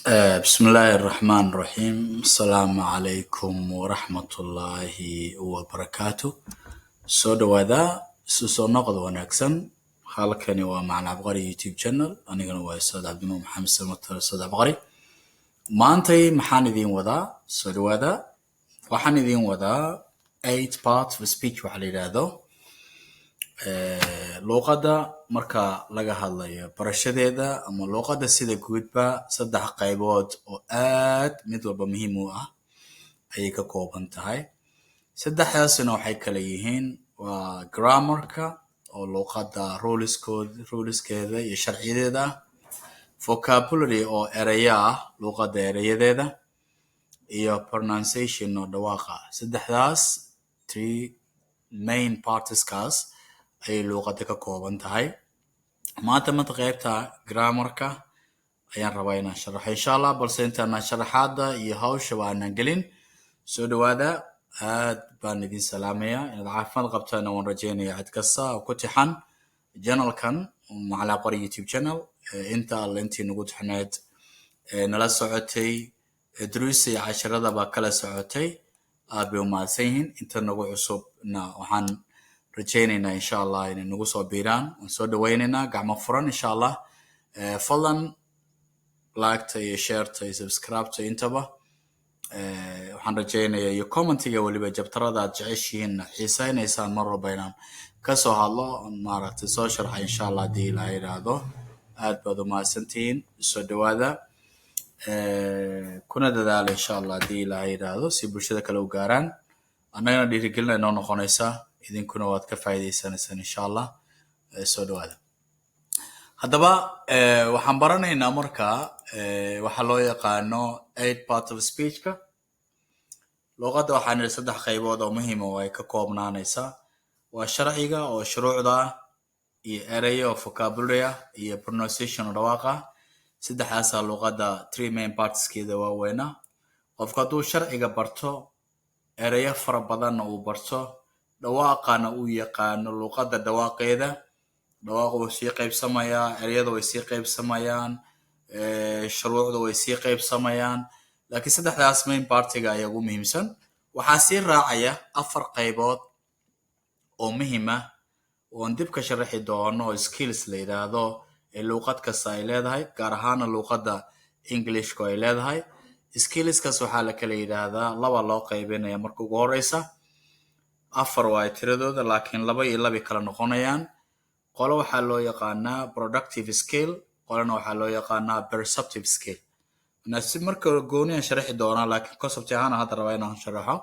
Bismillaahi Raxmaani Raxiim. Asalaamu calaykum waraxmatullaahi wabarakaatu. Soo dhawaada, isu soo noqod wanaagsan. Halkani waa Macalin Cabqari YouTube channel. Anigana waa Ustaad Cabdinuur Maxamed Samatar, Ustaad Cabqari. Maantay maxaan idiin wadaa? Soo dhawaada. Waxaan idiin wadaa eight parts of speech waxa la yidhaahdo. Luqadda marka laga hadlayo barashadeeda ama luqadda sida guudba, saddex qaybood oo aad mid walba muhiim u ah ayay ka kooban tahay. Saddexdaasina waxay kala yihiin: waa grammarka oo luqadda ruleskood, ruleskeeda iyo sharciyadeeda ah, vocabulary oo ereya ah, luqadda ereyadeeda, iyo pronunciation oo dhawaaqa ah. Saddexdaas three main partskaas ayay luqadda ka kooban tahay. Maanta qaybta grammarka ayaan rabaa inaan sharaxo, insha Allah. Balse intaanaan sharaxaada iyo hawshaba aanan gelin, soo dhawaada. Aad baan idin salaamayaa. Inaad caafimaad qabtaana waan rajeynaya. Cid kasta oo ku tixan channelkan Macalin Cabqari YouTube channel, inta alle intii nagu tixneed, nala socotay, duruusta iyo casharadaba kala socotay, aad bay umahadsan yihiin. Inta nagu cusubna waxaan rajaynaynaa, insha Allah, inay nagu soo biiraan. Waan soo dhawaynaynaa gacmo furan, insha Allah. Fadlan liketa iyo shareta iyo subscribeta intaba waxaan rajaynayaa, iyo commentiga weliba, chapterada aad jeceshihiin, xiisaynaysaan mar walba inaan kasoo hadlo, maaragtay, soo sharxa, insha Allah, haddii Ilaha yidhaahdo. Aad baad umahadsantihiin. Soo dhawaada, kuna dadaala, insha Allah, haddii Ilaha yidhaahdo, si bulshada kale u gaaraan. Annagana dhiirigelin ay noo noqonaysaa, idinkuna waad ka faa'iidaysanaysaan, insha Allah. Soo dhawaada. Haddaba waxaan baranaynaa marka waxaa loo yaqaano eight part of speechka. Luqadda waxaan nidhi saddex qaybood oo muhiima oo ay ka koobnaanaysaa: waa sharciga oo shuruucda ah, iyo ereyo oo vocabulary ah, iyo pronunciation oo dhawaaq ah. Saddexdaasaa luqadda three main partskeeda waaweyna. Qofku hadduu sharciga barto, ereyo fara badanna uu barto, dhawaaqana uu yaqaano, luqadda dhawaaqeeda, dhawaaqu wuu sii qaybsamayaa, ereyada way sii qaybsamayaan, shuruucda way sii qaybsamayaan, laakiin saddexdaas main partiga ayaa ugu muhiimsan. Waxaa sii raacaya afar qaybood oo muhiim ah oon dib ka sharaxi doono, oo skills la yidhaahdo, ee luuqad kasta ay leedahay, gaar ahaana luuqadda Englishku ay leedahay. Skillskaas waxaa la kala yidhaahdaa, laba loo qaybinaya marka ugu horeysa. Afar waayo tiradooda, laakiin laba iyo labay kala noqonayaan. Qolo waxaa loo yaqaanaa productive skill, qolona waxaa loo yaqaanaa perceptive skill. Si marka gooniyan sharaxi doonaa, laakiin concept ahaan hadda rabaa inaan sharaxo.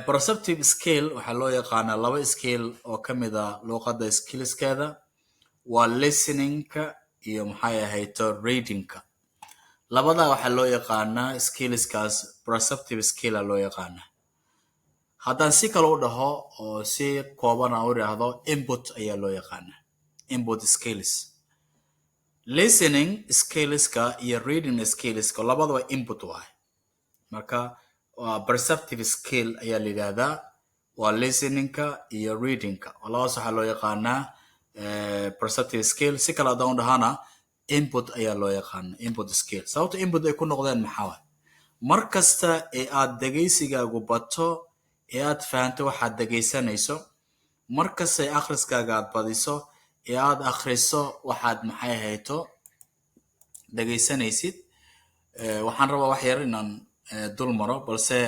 Perceptive skill waxaa loo yaqaanaa laba skill oo ka mid a luuqadda skillskeeda: waa listeningka iyo, maxay ahayto, readingka. Labada waxaa loo yaqaanaa skillskaas perceptive skill a loo yaqaanaa. Haddaan si kale u dhaho oo si kooban aan u idhaahdo, input ayaa loo yaqaanaa, input skills. Listening skillska iyo reading skillska labadaba input waay. Marka waa perceptive skill ayaa la yidhaahdaa, waa listeningka iyo readingka. Labadaas waxaa loo yaqaanaa perceptive skill. Si kale haddaan u dhahana, input ayaa loo yaqaana, input skill. Sababta input ay ku noqdeen maxaa waay? Mar kasta ee aad dhegaysigaagu bato, ee aad fahanto waxaad dhegaysanayso, mar kasta ee akhriskaaga aad badiso, ee aad akhriso waxaad, maxay hayto, dhegaysanaysid. Waxaan rabaa wax yar inaan dul maro, balse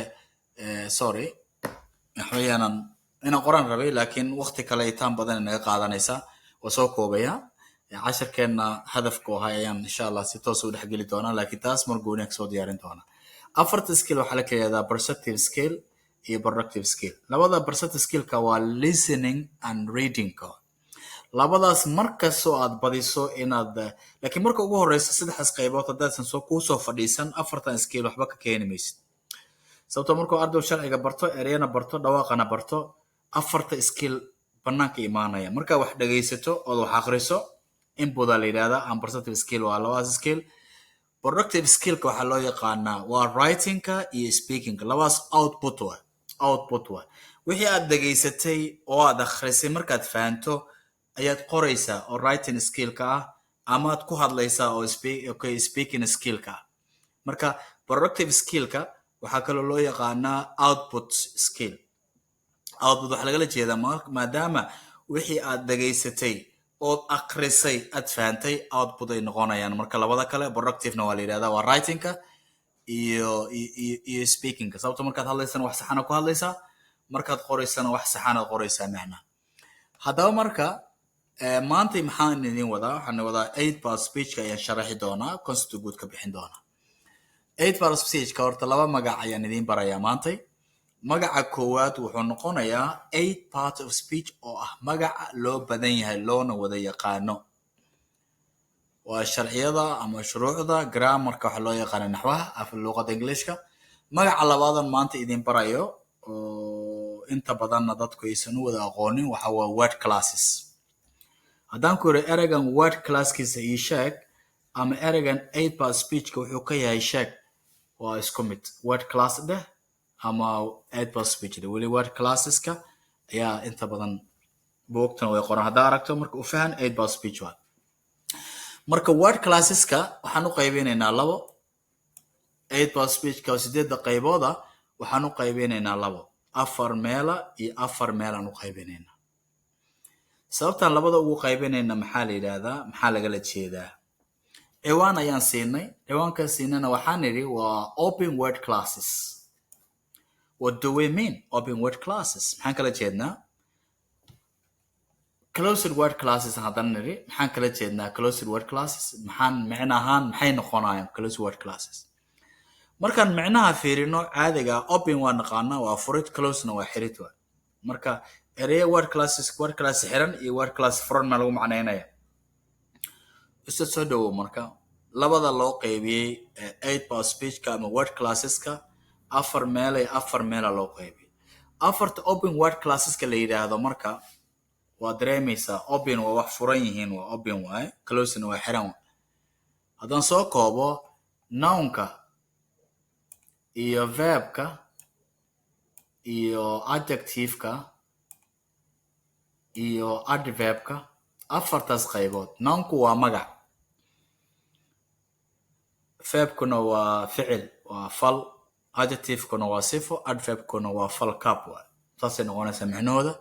sorry, waxweeyaanan inaan qoraan rabay, laakiin waqti kale itaan badan inaga qaadanaysa. Waa soo koobaya. Casharkeenna hadafku ahay ayaan, insha Allah, si toos u dhexgeli doonaa, laakiin taas mar gooni kasoo diyaarin doonaa. Afarta skill waxaa la kala yihahdaa perceptive skill iyo productive skill. Labada perceptive skillka waa listening and readingka. Labadaas mar kastoo aad badiso inaad, laakiin marka ugu horeysa saddexdaas qaybood haddaasan soo kuusoo fadhiisan, afartan skill waxba ka keeni maysid. Sababtoo markuu ardow sharciga barto, ereyana barto, dhawaaqana barto, afarta skill banaanka imaanaya. Markaa wax dhegaysato ood wax akhriso, inputa la yidhahdaa and perceptive skill waa labadaas skill. Productive skillka waxaa loo yaqaanaa waa writingka iyo speakingka. Labadaas output wa, output wa. Wixii aad dhegaysatay oo aad akhrisay markaad fahanto ayaad qoraysaa, oo writing skillka ah. Amaad ku hadlaysaa oo okay, speaking skillka. Marka productive skillka waxaa kaloo loo yaqaanaa output skill. Output waxaa lagala jeedaa maadaama wixii aad dhegaysatay ood akrisay aad fahantay, output ay noqonayaan. Marka labada kale productivena waa la yidhahdaa, waa writingka iyo speakingka. Sababto markaad hadlaysana wax saxana ku hadlaysaa, markaad qoraysana wax saxanaad qoraysaa macnaha. Haddaba marka maantay maxaan idin wadaa? Waxaan wadaa eight part speechka ayaan sharaxi doonaa, concept guud ka bixin doonaa. Eight part speechka horta laba magac ayaan idiin barayaa maantay. Magaca koowaad wuxuu noqonayaa eight part of speech, oo ah magaca loo badan yahay loona wada yaqaano. Waa sharciyada ama shuruucda grammarka, waxa loo yaqaano naxwaha af luqadda Englishka. Magaca labaadan maanta idin barayo, oo inta badanna dadku aysan u wada aqoonin, waxa waa word classes. Haddaan ku yidhi ereygan word classkiisa ii sheeg, ama ereygan eight part speechka wuxuu ka yahay sheeg, waa isku mid. Word class dheh ama eight part speech dheh, weli word classeska ayaa inta badan buugtana way qoran haddaa aragto. Marka u fahan eight part speech waa. Marka word classeska waxaan u qaybinaynaa labo. Eight part speechka oo sideedda qaybooda waxaan u qaybinaynaa labo, afar meela iyo afar meelaan u qaybinaynaa. Sababtaan labada ugu qaybinayna maxaa la yidhaahdaa? Maxaa lagala jeedaa? Ciwaan ayaan siinay. Ciwaankan siinayna waxaan nidhi waa open word classes. What do we mean, open word classes? Maxaan kala jeednaa? Closed word classes haddana nidhi, maxaan kala jeednaa closed word classes? Maxaan micno ahaan maxay noqonayaan closed word classes? Markaan micnaha fiirino caadiga, open waa naqaanaa, waa furid, closena waa xirid. Waa marka ereya word classes, word class xiran iyo word class furan maa lagu macnaynaya. Ustaad, soo dhawow. Marka labada loo qaybiyey eight part speechka ama word classeska, afar meelay afar meela loo qaybiyey. Afarta open word classeska la yidhaahdo, marka waa dareemaysaa, open waa wax furan yihiin, waa open waaye, closena waa xiran. Haddaan soo koobo, nounka iyo verbka iyo adjectiveka iyo adverbka, afartaas qaybood. Nounku waa magac, verbkuna waa ficil, waa fal, adjectivekuna waa sifo, adverbkuna waa falkaab waay. Saasay noqonaysaa micnahooda: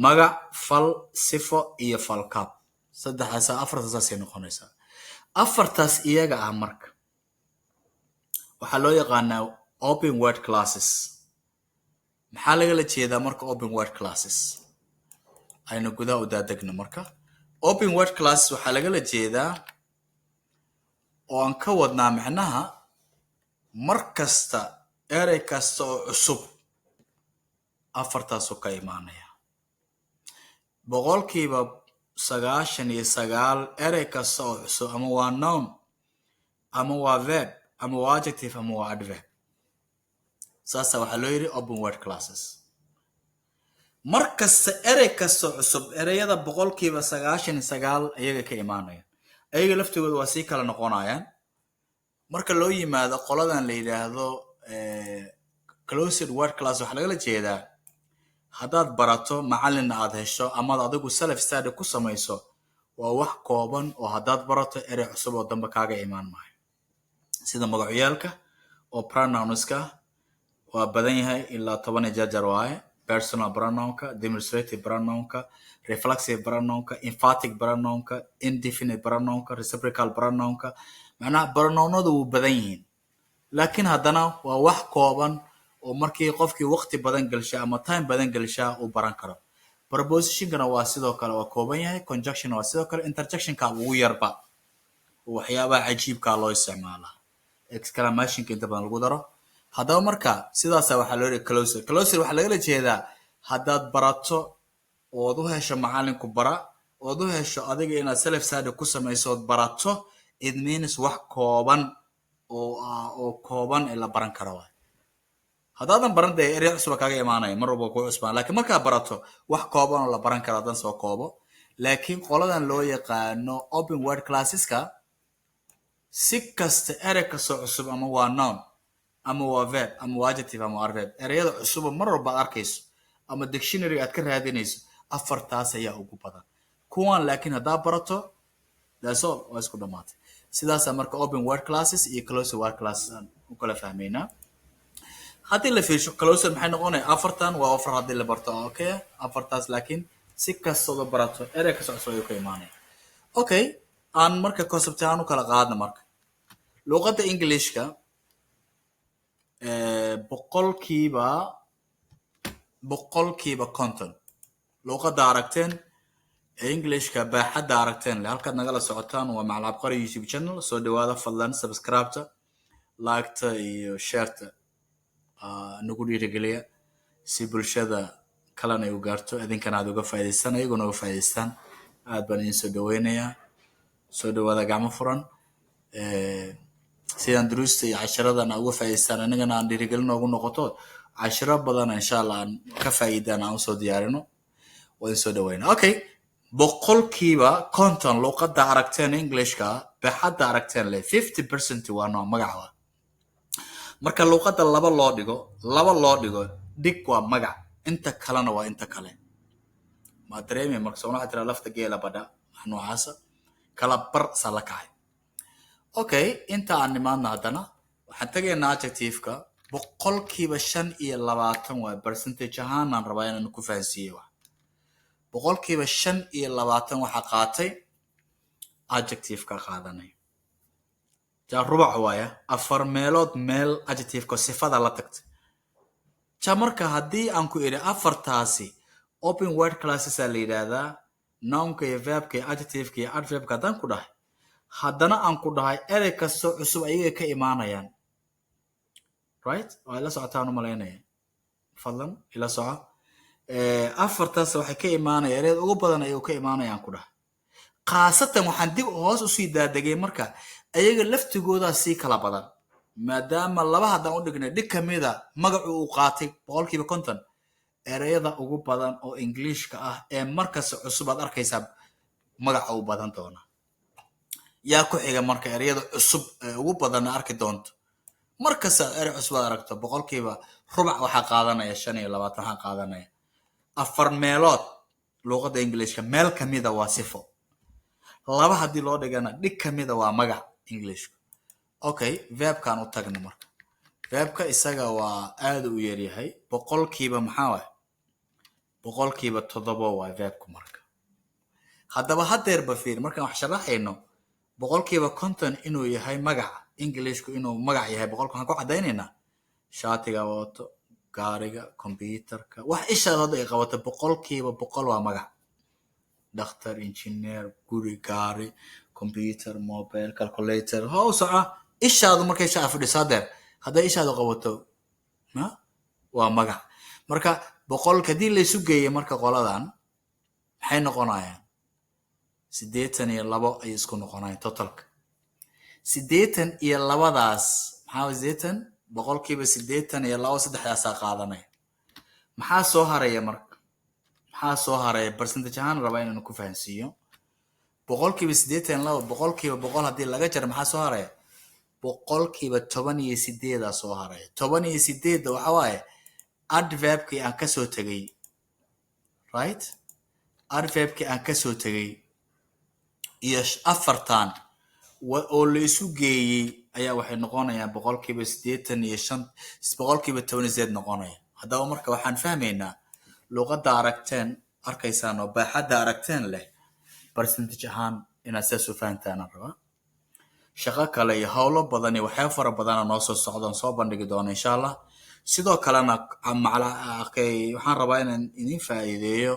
magac, fal, sifo iyo falkaab. Saddexdaas, afartaas saasay noqonaysaa. Afartaas iyaga ah marka waxaa loo yaqaanaa open word classes. Maxaa lagala jeedaa marka open word classes? Aynu gudaha u daadegno. Marka open word classes waxaa lagala jeedaa oo aan ka wadnaa macnaha mar kasta erey kasta oo cusub afartaasuu ka imaanaya. 99% erey kasta oo cusub ama waa noun ama waa verb ama waa adjective ama waa adverb. Saasa waxaa loo yidhi open word classes. Mar kasta erey kasta cusub, ereyada 99% iyaga ka imaanaya. Ayaga laftigooda waa sii kala noqonayaan. Marka loo yimaado qoladan la yidhaahdo closed word class, waxaa lagala jeedaa haddaad barato, macalinna aad hesho, amaad adigu self study ku samayso, waa wax kooban oo haddaad barato erey cusub oo dambe kaaga imaan maayo, sida magacyaalka oo pronounska waa badan yahay, ilaa 10 iyo jarjar waaye: personal pronounka, demonstrative pronounka, reflexive pronounka, emphatic pronounka, indefinite pronounka, reciprocal pronounka. Macnaha pronounadu wuu badan yihiin, laakiin haddana waa wax kooban oo markii qofkii waqti badan gelsha ama time badan gelshaa uu baran karo. Prepositionkana waa sidoo kale, waa kooban yahay. Conjunction waa sidoo kale. Interjectionka ugu yarba, waxyaabaha cajiibkaa loo isticmaalaa, exclamationka inta badan lagu daro. Haddaba marka sidaasa waxaa loo yihi closed. Closed waxaa lagala jeedaa haddaad barato ood u hesho macalinku bara, ood u hesho adiga inaad self study ku samayso ood barato, it means wax kooban oo kooban ee la baran karo waay. Haddaadan baran dee erey cusuba kaaga imaanaya, mar walba kuu cusbaan, lakiin markaad barato wax kooban oo la baran karo haddaan soo koobo. Laakiin qoladan loo yaqaano open word classeska, si kasta erey kastoo cusub ama waa noun ama waa verb ama waa adjective ama waa adverb, ereyada cusuba mar walba aad arkayso ama dictionary aad ka raadinayso, afartaas ayaa ugu badan kuwan. Laakiin haddaad barato That's all, waa isku dhamaatay. Sidaasaa marka open word classes iyo closed word classes aan u kala fahmaynaa. Haddii la fiirsho closed, maxay noqonaya? Afartan waa afar haddii la barto. Okay, afartaas laakiin si kastooda barato, erey ka socso ayuu ka imaanaya. Okay, aan marka concept ahaan u kala qaadna. Marka luqadda Englishka 50% luqadda aragteen ee Englishka, baaxadda aragteen leh. Halkaad nagala socotaan waa Macal Cabqari YouTube channel. Soo dhawaada, fadlan subscribe-ta, like-ta iyo share-ta nagu dhiirigeliya si bulshada kalena ay u gaarto, idinkana aad uga faa'iidaystaan, iyaguna uga faa'iidaystaan. Aad baan idin soo dhaweynayaa. Soo dhawaada, gacmo furan. Sidaan duruusta iyo cashiradan uga faa'iidaystaan, anigana aan dhiirigelin noogu noqoto, cashiro badan insha Allah aan ka faa'iidaan aan usoo diyaarino. Waa idin soo dhaweynaa. Okay, 50% luqadda aragteen Englishka, baaxadda aragteen leh, 50% waa nooc magaca. Marka luqadda laba loo dhigo, laba loo dhigo, dhig waa magac, inta kalena waa inta kale. Ma dareemi? Marka soona waxaa tiraa lafta geela badha, wax noocaasa kala bar saa la kacay. Okay, inta aan nimaadna, haddana waxaan tegaynaa adjective-ka. 25% waa percentage ahaan aan rabaa inaan ku fahansiiyo wax. 25% waxaa qaatay adjective-ka qaadanay. Ja, rubac waaya, afar meelood meel adjective-ka, sifada la tagtay. Ja, marka haddii aan ku idhi afartaasi open word classes aa la yidhaahdaa, nounka iyo verbka iyo adjectiveka iyo adverbka, haddaan ku dhahay, haddana aan ku dhahay erey kastoo cusub ayagay ka imaanayaan, right? Waa ila socotaan u malaynaya. Fadlan ila soco. Afartaas waxay ka imaanaya, ereyada ugu badan ayuu ka imaanayaan ku dhahay. Khaasatan waxaan dib hoos usii daadegay, marka ayaga laftigoodaa sii kala badan, maadaama laba haddaan u dhignay, dhig kamida magacu uu qaatay 50%. Ereyada ugu badan oo Englishka ah ee markasta cusub aad arkaysaa magaca u badan doona. Yaa ku xiga? Marka ereyada cusub ee ugu badanna arki doonto, markasta erey cusub aad aragto, 1/4% waxaa qaadanaya, 25 waxaa qaadanaya. Afar meelood luuqadda Englishka meel kamida waa sifo, laba haddii loo dhigana dhig kamida waa magac Englishka. Okay, verbkaan u tagna. Marka verbka isaga waa aada u yaryahay. Boqolkiiba maxaa waay? 7% waa verbku. Marka haddaba hadeerba fiir, markaan wax sharaxayno, 50% inuu yahay magaca Englishku, inuu magac yahay boqolka, waxaan ku caddaynaynaa shaatiga wato, gaariga, computerka, wax ishaad hadda ay qabato 100% waa magac. Dhakhtar, engineer, guri, gaari, computer, mobile, calculator, how soco. Ishaadu markay shaa fadhiso hadeer, hadday ishaadu qabato, waa magac. Marka boqol haddii laysu geeyay, marka qoladan maxay noqonayaan? 82 ayay isku noqonayaan totalka. 82daas maxaa? 82%, saddexdaasaa qaadanaya. Maxaa soo haraya? Marka maxaa soo haraya? Percentage ahaan rabaa inaan ku fahansiiyo. 82%, 100% haddii laga jaro, maxaa soo haraya? 18% soo haraya. 18-da waxa waaye adverbkii aan kasoo tegay, right? Adverbkii aan kasoo tegay iyo afartan oo la isu geeyey ayaa waxay noqonayaan 85%, 18% noqonaya. Haddaba marka waxaan fahmaynaa luqadda aragteen, arkaysaan oo baaxadda aragteen leh, percentage ahaan inaad sidaas u fahantaan aan rabaa. Shaqo kale iyo howlo badan iyo waxyaabo fara badana noo soo socdaan, soo bandhigi doona insha Allah. Sidoo kalena waxaan rabaa inaan idin faa'iideeyo.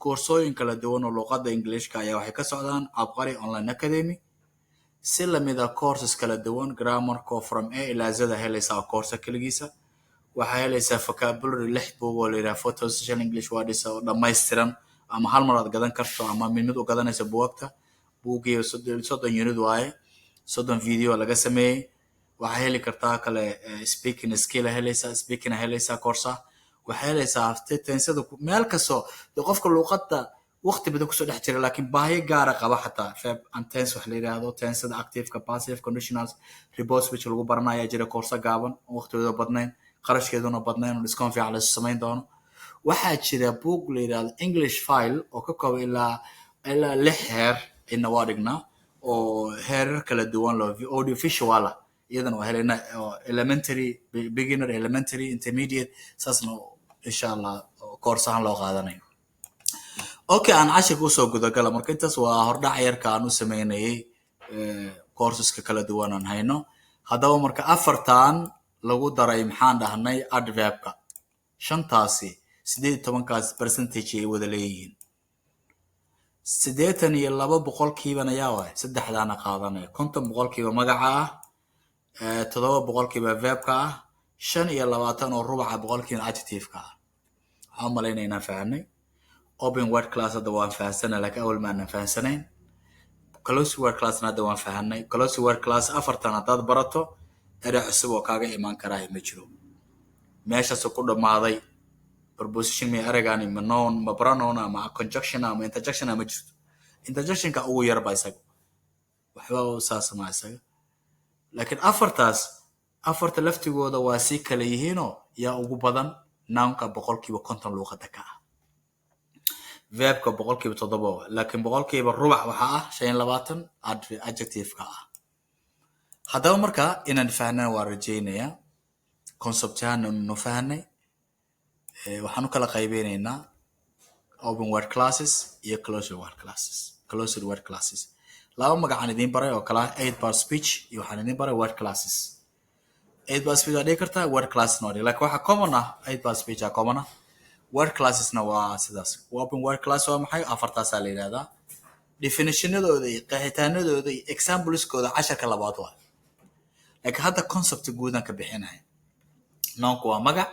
Koorsooyin kala duwan oo luqadda Englishka ayaa waxay ka socdaan Cabqari Online Academy. Si lamida courses kala duwan, grammarka from A ilaa Z helaysaa course keligiisa. Waxaa helaysaa vocabulary, lix buug oo la yidhaha Photo Social English Words oo dhammaystiran, ama hal mar aad gadan karto ama mid mid u gadanaysa buugagta. Buuggii 30 unit waaye, 30 video laga sameeyey. Waxaa heli kartaa kale speaking skill helaysaa, speaking helaysaa course. Waxaa helaysaa tensada meel kastoo dee qofka luuqadda waqti badan kusoo dhex jira laakiin baahiyo gaara qaba, xataa verb and tense wax la yidhaahdo, tensada activeka, passive, conditionals, report speech lagu baranaya jira, koorso gaaban oo waqtigeeda badnayn, qarashkeeduna badnayn, oo discount fiican laysu samayn doono. Waxaa jira book la yidhaahdo English file oo ka kooban ilaa lix heer, ina waa dhignaa. Oo heerar kala duwan loo audio visual ah iyadana waa helaynaa, oo elementary, beginner, elementary, intermediate, saasna insha Allah course ahaan loo qaadanayo. Okay, aan cashirka usoo gudagala. Marka intaas waa hordhac yarka aan u sameynayay courseska kala duwan aan hayno. Haddaba marka afartan lagu daray, maxaan dhahnay, adverbka, shantaasi 18-kaas percentage ay wada leeyihiin. 82 boqolkiibana yaa waay? Saddexdaana qaadanaya. 50% magaca ah, 7% verbka ah, 25 oo rubaca boqolkiiba adjectiveka ah. Waxaan u malaynaya inaan fahanay open word class. Hadda waan fahansana, laakiin awal ma aanan fahansanayn. Close word classna hadda waan fahanay. Close word class afartan haddaad barato, erey cusub oo kaaga imaan karaa ma jiro, meeshaasuu ku dhammaaday. Preposition ma ereygaani, ma noun, ma pronoun, ama conjunction ama interjection ma jirto. Interjectionka ugu yarba isaga, waxba saas ma isaga. Laakiin afartaas, afarta laftigooda waa sii kala yihiinoo yaa ugu badan? Nounka 50% luuqada ka ah, verbka 7%, laakiin rubac waxaa ah 25 adjective-ka ah. Haddaba marka inaan fahnana waa rajaynayaa, concept ahaan nu fahnay. Waxaan u kala qaybeynaynaa open word classes iyo closed word classes. Closed word classes laba magacaan idiin baray oo kala ah eight part speech iyo waxaan idiin baray word classes. Eight part speech waa dhigi kartaa, word classes waa dhigi, lakin waxaa common ah eight part speech aa common ah, word classesna waa sidaas. Open word class waa maxay? Afartaasaa la yidhahdaa. Definitionadooda iyo qeexitaanadooda iyo exampleskooda casharka labaad waa, laakiin hadda concept guudaan ka bixinaya. Nounku waa magac,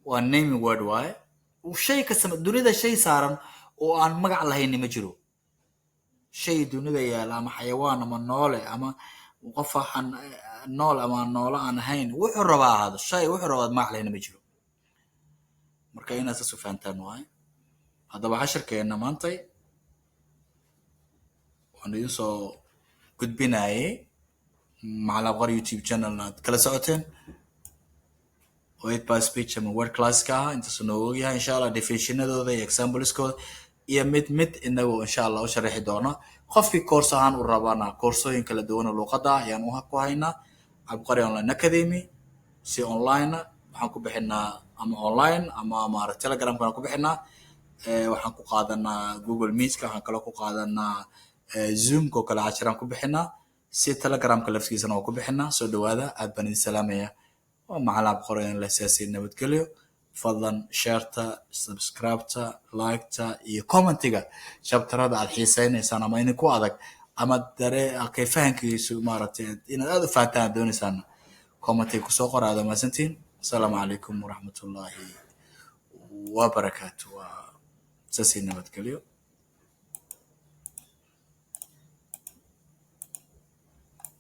waa naming word waaye. Shay kasta dunida shay saaran oo aan magac lahayni ma jiro. Shay dunida yaala, ama xayawaan ama noole ama qof waxaan nool ama noolo aan ahayn, wuxuu rabaa ahaado, shay wuxuu rabaa magac lahayni ma jiro. Marka inaad saas u fahantaan waaye. Haddaba casharkeena maantay waan idin soo gudbinayay Macalin Abqar YouTube channel aad kala socoteen oo eight part speech ama word classka ah. Intaasuu noogu ogyahay. Insha Allah definitionadooda iyo exampleskooda iyo mid mid inagu insha Allah u sharaxi doona. Qofkii course ahaan u rabana, koorsooyin kala duwan oo luuqadda ah ayaan ku haynaa Cabqari Online Academy. Si online waxaan ku bixinaa, ama online ama maarata Telegramka ku bixinaa. Waxaan ku qaadanaa Google Meetka, waxaan kaloo ku qaadanaa Zoomka oo kale cashiraan ku bixinaa, si Telegramka laftigiisana waa ku bixinaa. Soo dhawaada, aad baan idin salaamaya. Waa Macalin Abqari in la siyaasi. Nabadgelyo. Fadlan shareta, subscribeta, liketa iyo commentiga chapterada aad xiiseynaysaan ama idinku adag ama dare kay fahankiisu maaragtay inaad aad u fahantaan aad dooneysaan, commentiga kusoo qora. Aad mahadsantihiin. Asalaamu calaykum waraxmatullaahi wabarakaatu. Waa saasi, nabadgelyo.